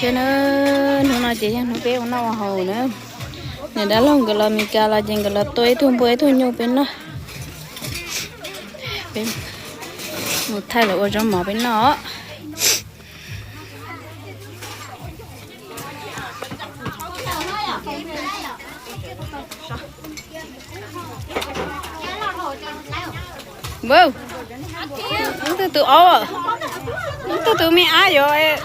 Na, hnub no ces yog hnub peb ua noj ua haus na. Niam dab laug nkawd los Meskas los ces nkawd los tua ib tug npua ib tug nyuj peb noj. Peb mus thaij lawv ua zaub mov peb noj. Ub, ub twg tus aub, ub twg tus me ab yuav.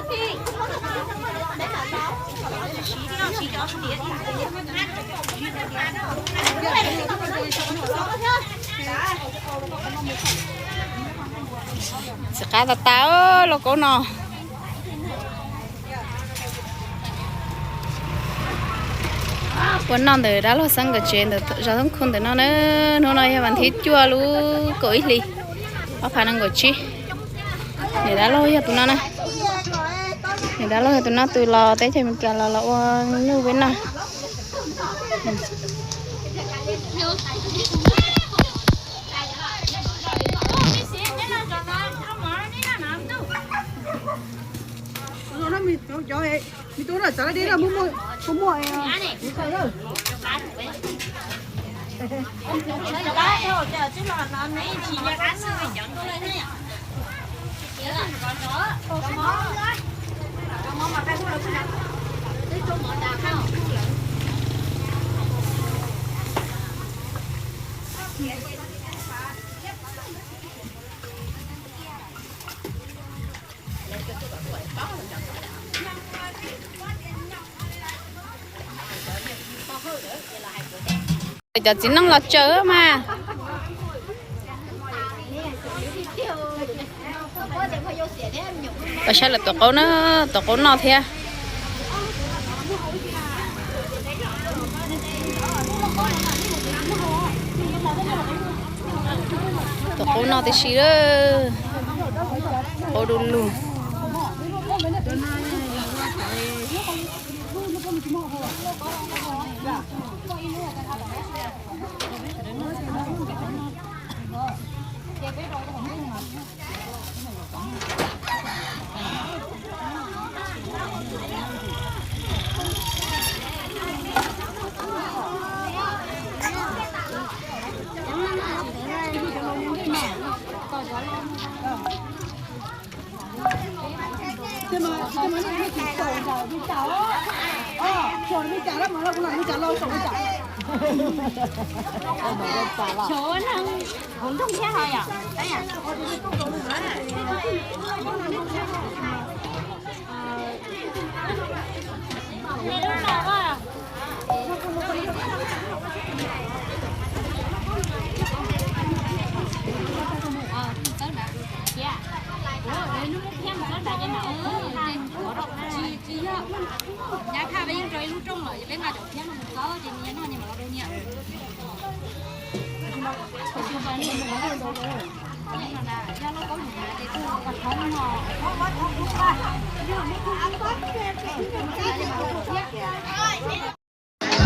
Txiv qab tas tas lauj kaub no. Ua noj ntawm dab laug Xeeb nkawd tsev ntawm zos Thoob Khu ntawm no na. Hnub no yog vas thib cuaj lub kaum ib hlis ob phav nees nkaum tsib. Niam dab laug yog tus no na. Niam dab laug yog tus no, tus los teb chaws Amelikas los los ua nyuj peb noj. Cov txiv neej los tsaws mas. Pab saib lawv tuav qaub na, tuav qaub noj thiab. Tuav qaub noj tib si lawm. Qaub du lug.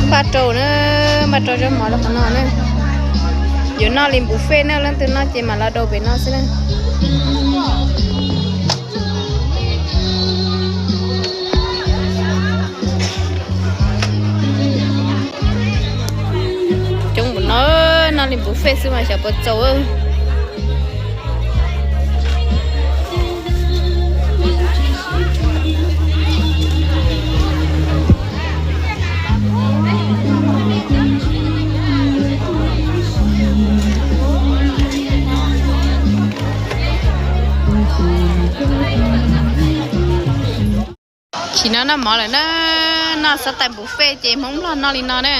Npaj rau na, npaj rau zaub mov rau qhov no na. Yuav noj li buffet na, leej twg noj ces mam los daus pem no xwb na. Coob npaum no, noj li buffet xwb mas xyov puas txaus. Tsis no noj mov lawm na, noj xab tais buffet ces Hmoob Nplog noj li no na.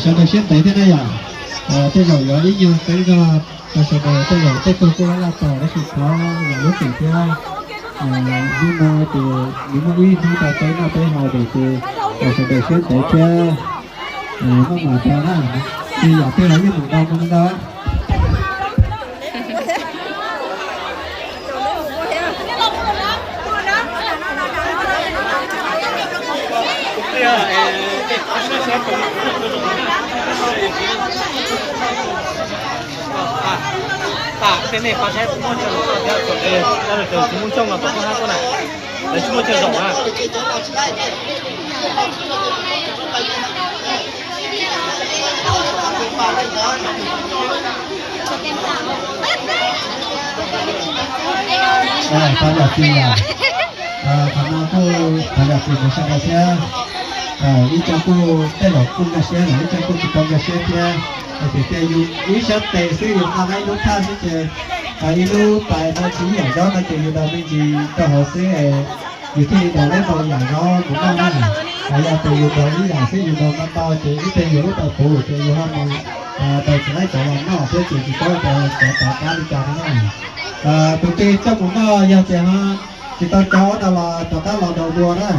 Sawv daws siab ntev thiab na yom. Tej zaum yuav ib nyuag teeb zog rau sawv daws, tej zaum tej tug kuj laj laj tos, tab sis thov zam lub txim thiab. Hnub no ces nws muaj ib hnub tau peb noj peb haus ces sawv daws siab ntev thiab. Maj mam tau na, tsis yam twg los yeej mus tau mus ntau. Tam tej nej pab saib kuv muaj chaw zaum no thiab, txawm tias cov lawv tsis muaj xyoo los tau tuaj hab tuaj na, lawv tsis muaj chaw zaum na. Pab yam tsis yam, qhov no kuj pab yam tsis mus sab nraud thiab. Ib co kuj tej zaum kuj nkag siab, ib co kuj tsis tau nkag siab thiab. Tiam sis yus ib sab tes xwb yus nqa lub thaj xwb ces ib lub pais no tsis ib yam zaub no ces yus daus me ntsis rau hauv xwb, yus thiaj li daus lawv ntau yam zaub mus noj na. Yog tias yus daus ib yam xwb yus daus ntau ntau ces ib teg yus lub pais puv ces yus ho mus daus tsis laib cov los noj thiab ces tsis paub tias cov rov qab li cas no na. Tus twg coj mus noj yog tias ho tsis tau cov no los rov qab los daus dua na.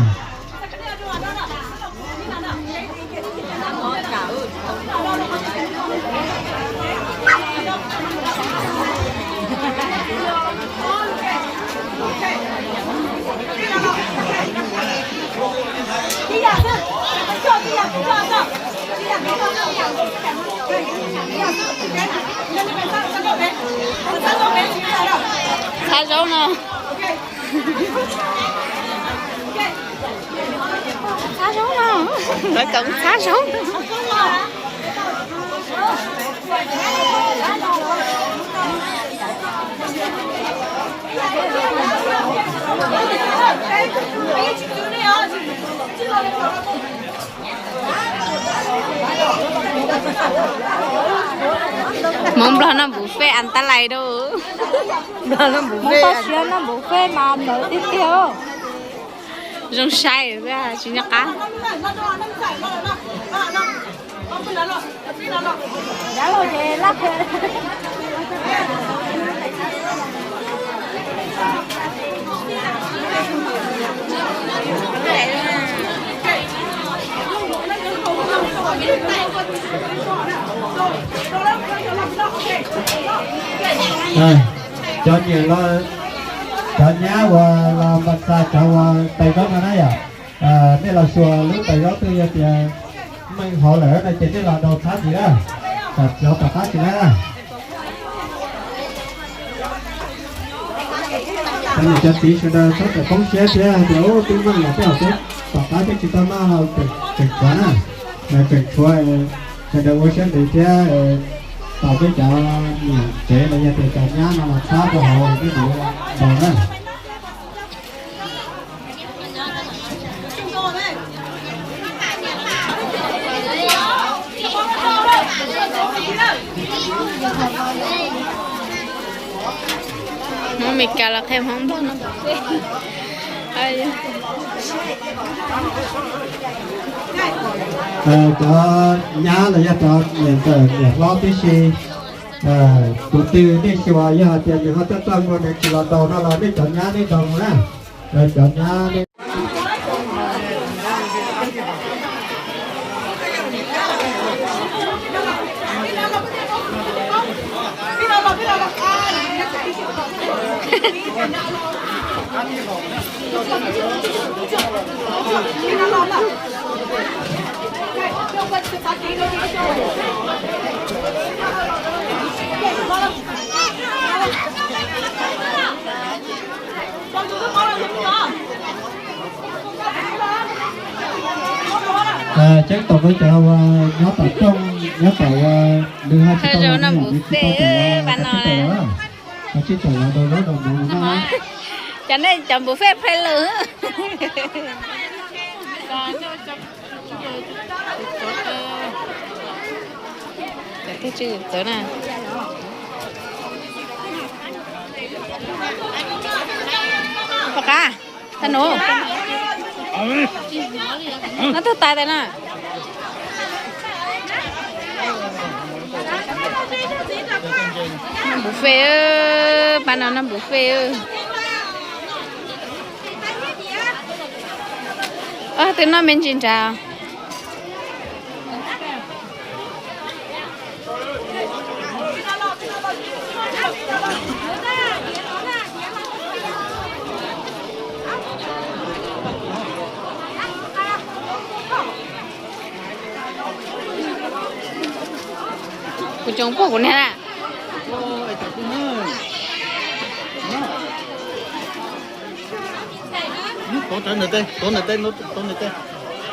Txhab zaub no. Txhab zaub no. Lawv kom txhab zaub. Hmoob Nplog noj buffet an tab lais rau. Hmoob toj siab noj buffet mas ntawd tiag tiag. Zoo sai xwb tsis nco qab. Cov niam los, cov nyab uas los npam xa cov uas pais zaub no na yom, nej los xyuas lub pais zaub twg yog tias meej hauv lawm no ces nej los daus txhab ntxiv na, kom cov tom qab tsis laib na. Cov niam cov txiv sawv daws txhob txawm poob siab thiab tias ub twb meej los tej zaum peb tom qab peb tsis tau noj, tseem tshuav na, tseem tshuav, sawv daws ua siab ntev thiab tos peb cov niam tsev los yog tias cov nyab no los txhab rau hauv peb mam daus na. Hmoob Meskas los qhia Hmoob Nplog no. Cov nyab los yog cov niam ntxawm niam hlob tib si, tus twg nej xyuas yog hais tias nws ho txaj txaj muag nws tsis los daus no los nej cov nyab nej daus mus na. Cov nyab nej Tseeb tom rau cov uas nyob tom rooj, nyob tom uas nws ho tsis tau los no, nws tsis tau tawm los, tsis tawm los daus zaub daus mov no. Cov nej cov buffet pheej lawm. Pom qab, tag nub, no twb tais tais na. Noj buffet, pab no noj buffet. Twb noj me ntsis nrad. Kuv coob puag kuv niag na. Ib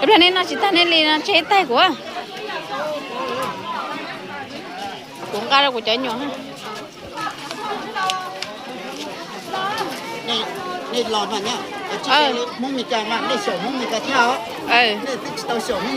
pliag nej noj tsis tag nej li no tseg taig kuv. Kuv nqa rau kuv cov nyuam. Nej los mas, Hmoob Mes Kas mas nej xyaum Hmoob Mes Kas thiab os. Nej twb tsis tau xyaum Hmoob Mes